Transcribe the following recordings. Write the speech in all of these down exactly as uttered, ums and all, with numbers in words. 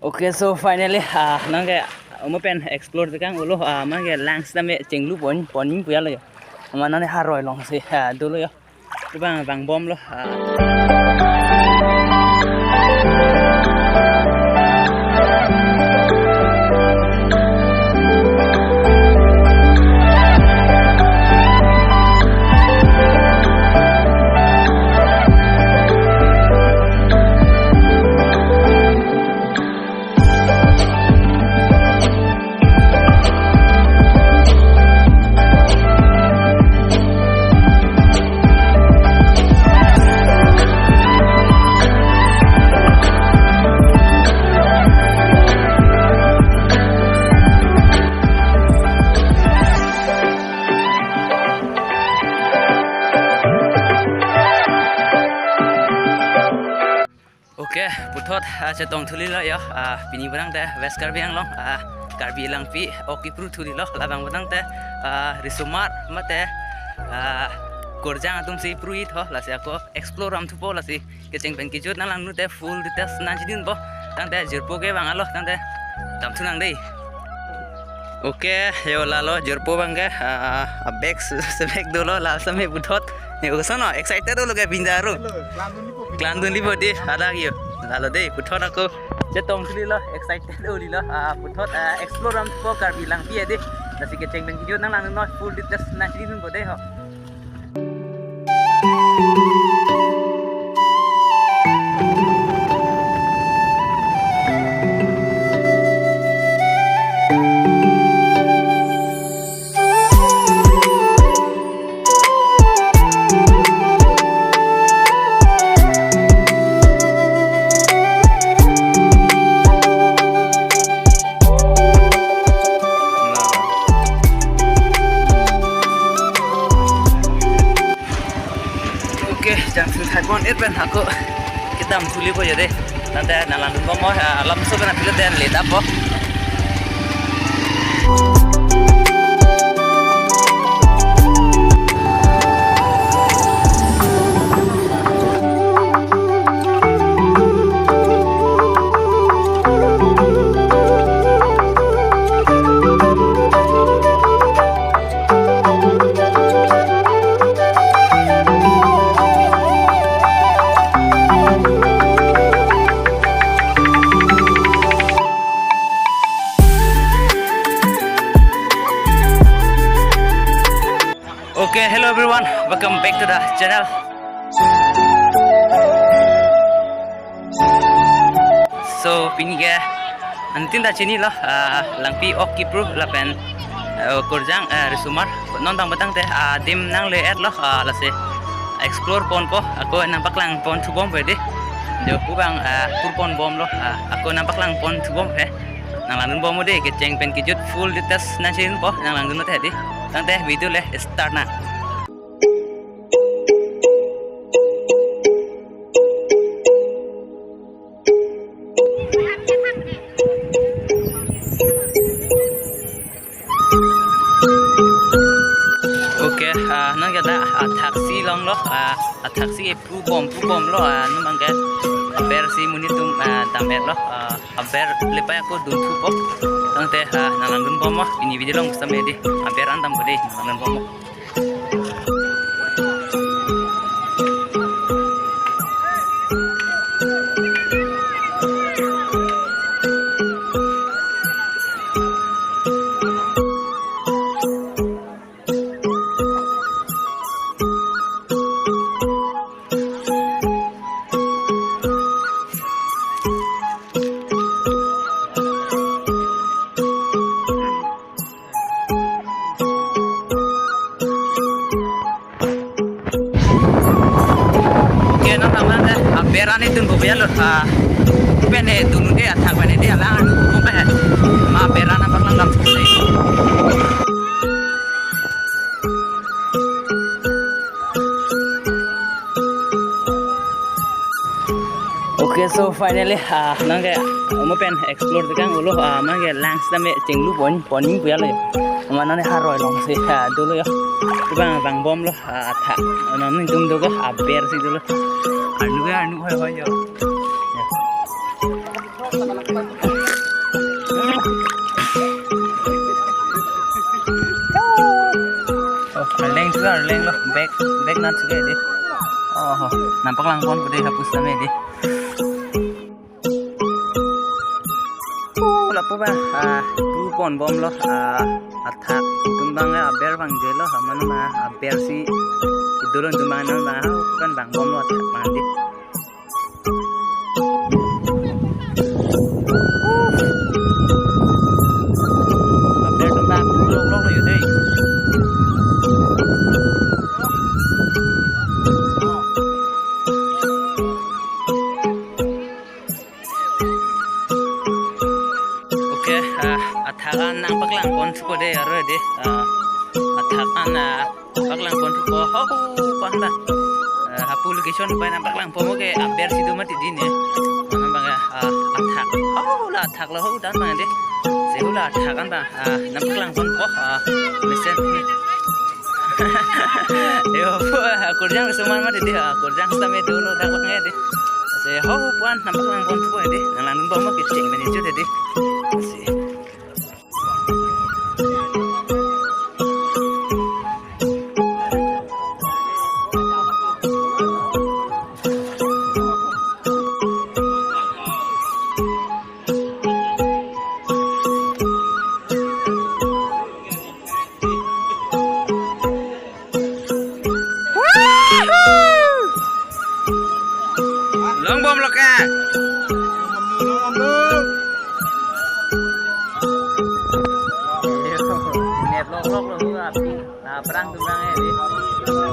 Okay, so finally, ah, nangke omo pen explore tekang ulo, ah, nangke lang sitame chenglu pon, pon pu ya lo yo. Ama nangke haroi alongsi, ah, dolo yo. Pu bang, vangbomlo, ah. Okay, puthot, ah, chetong thulilo yo, ah, pini abang tangte West Karbi Anglong, ah, Karbi Langpi ok kepru thulilo, labang abang tangte, ah, Risomar mate, ah, Kurjang atumsi kepru-i tho, lasi ako explore damthupo, lasi kecheng pen kejut nang langdunte full details nangchedunpo, tangte jirpo ke bang alo, tangte damthu nang dei. Okay, yo lalo jirpo abangke, ah, ah, bag se-, sebag dolo, lal sitame puthot. Yo, koson no, excited dolo ke binda ro. Klang dunlipo, klang dunlipo dei, hadak yo. Lalo dei, puthot ako chetong thulilo, excited ulilo. Ah, puthot, ah, explore damthupo Karbi Langpi dei. Lasi kecheng pen kejut nang langdun noi, full details nangchedunpo dei ho. Okay, jangsi thai pon-et pen ako kedam thulipo yo dei. Tangte nang langdunbom mo, ah, alam so pen apilo den le dapo. Okay, hello everyone, welcome back to the channel. So, pini ke anuttin ta chinilo, ah, Langpi ok kepru lapen, eh, Kurjang, eh, Risomar. Non abang tangte, ah, adim nangle-etlo, ah, lasi explore ponpo, ako nangpaklang pon thubom pe dei. Jo pu bang, ah, pur ponbomlo, ah, ako nangpaklang pon thubom pe. Nang langdunbom mo dei, kecheng pen kejut full details nangchedunpo, nang langdun mate dei. Tangte video le start nang. Okay, ah, nangke dak, ah, thaksi longlo, ah, ah, thaksi pru bom, pru bomlo, ah, non abangke aber si monit atum, ah, dam-etlo, ah, aber lepai ako dunthupo. Tangte, ah, nang langdunbom mo, pini video along sitame dei, aber an dampo dei, nang langdunbom mo. Okay, non abang tangte aber an dunpo ya lo, ah, pen dun dei, athak pen dei, alang an dunpo pe. Ma aber an nangpaklang dam dei. Okay, so finally, ah, nangke omo pen explore tekang ulo, ah, nangke lang sitame chenglu pon, pon pu ya lo yo. Ama nangke haroi alongsi, ah, dolo yo. Pu bang, vangbomlo, ah, athak. Nangtum do ke aber si dolo. Arnu ke arnu hoi hoi yo. Ya. Arleng juga, arleng lo, bag, bag nat juga dei. Oh, nampaklang ponpo dei, hapus tame dei. Oh, lapu abang, ah, tu ponbomlo, ah, athak atum abang aber vangjelo, aman ma aber si idolon atum abang, non abang, ah, kan vangbomlo athak abang dei. Aber atum abang, loklok lo yo dei. Okay, ah, athak an nangpaklang ponthupo dei, aro dei, ah, athak an, ah, paklang ponthupo, ho, ho, panda. Ah, hapu location pai nangpaklang ponpo ke aber si do mati dei ne. Nang abang, ah, athak, ho, la athak lo ho dan abang dei. Si ho la athak an abang, ah, nangpaklang ponpo, ah, mesen. Yo, pu, ah, kurjang sumar mati dei, ah, kurjang sitame dolo dak abang dei. Si ho, ho, pu an nangpaklang ponthupo dei. Nanglang dunbom mo kecheng meni jut dei. Si. Longbomlo ke. Net loklok lo, hu api. Nah, perang atum abang dei.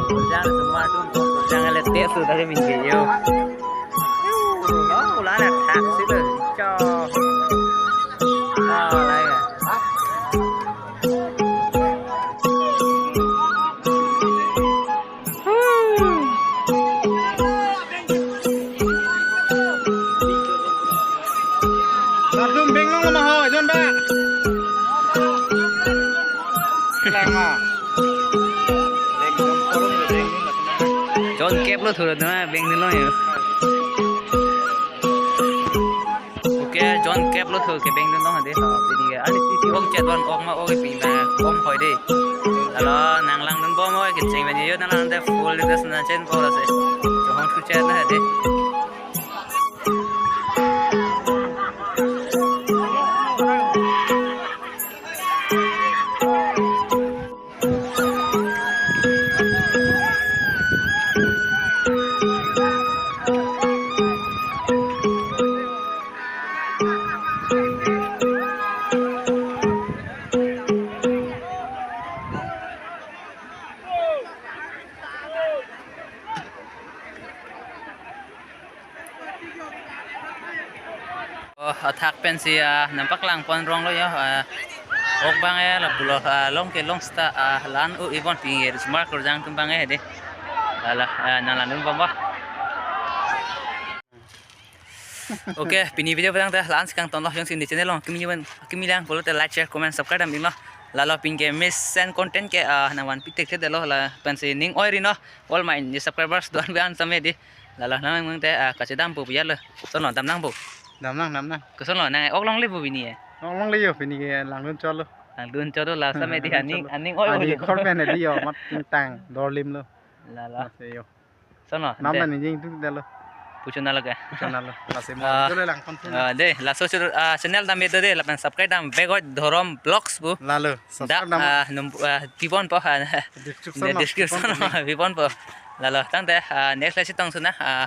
Kurjang sumar atum, kurjang le tes sudah ke minggu yo. Oh, ulah athak si lo. Cho. Oh, lah ya. Latum beng longlo ma ho, John ba. Lang ma. John kep lo thuro na beng ni lo yo. Okay, John kep lo thu kebeng dunlo dei, ha, pini ke. Ani si si ong chet wan ong ma ong pini ma ong hoi dei. Lalo nanglang dunbom mo kecheng meni yo nanglang dei full details nangchenpo lasi. Johong thu chet na dei. Oh, athak pensi, ah, nangpaklang pon rong lo yo, ah, ok abang eh, lapulo, ah, long ke long seta, ah, lan u ibon pinge, sumar kurjang atum abang eh, dei. Lalo, ah, nanglang dunbom ba. Okay, pini video petang ta la-an si kangton lo, jongsi ne channel along kimi wan, kimi lang pulote like, share, comment, subscribe dam iklo. Lalo pini ke mesen content ke, ah, nangvan pitik thedetlo, lapensi ning oi ri non, all my new subscribers do-an pu an same dei. Lalo nang mang te, ah, kachedam pu pu ya lo. Koson lo, dam nang pu. Dam nang, dam nang. Koson lo, nang ok longle pu pini eh. Ok longle yo, pini ke langdun chotlo. Langdun chotlo, la same dei aning, aning oi. Ani oi khor pen dei yo, mat tingtang, dorlim lo. Lalo. Lasi yo. Koson lo, nam te. Nang ni jing tu dei lo. Puchun lo ke. Puchun lo. Lasi mo. Ah, dei lang kon. Ah, dei, laso chur, ah, channel dam itu dei, lapen subscribe dam, Begoi Dhorom Vlogs pu. Lalo, dak, subscribe dam. Ah, num, ah, pibon po, ah, description dei, lo, description pibon po. Pibon po. Lalo, tangte, ah, next le chetongthu nang, ah,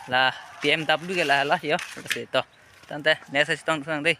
la P M W ke la, la, yo, lasi to. Tangte, next le chetongthu nang dei.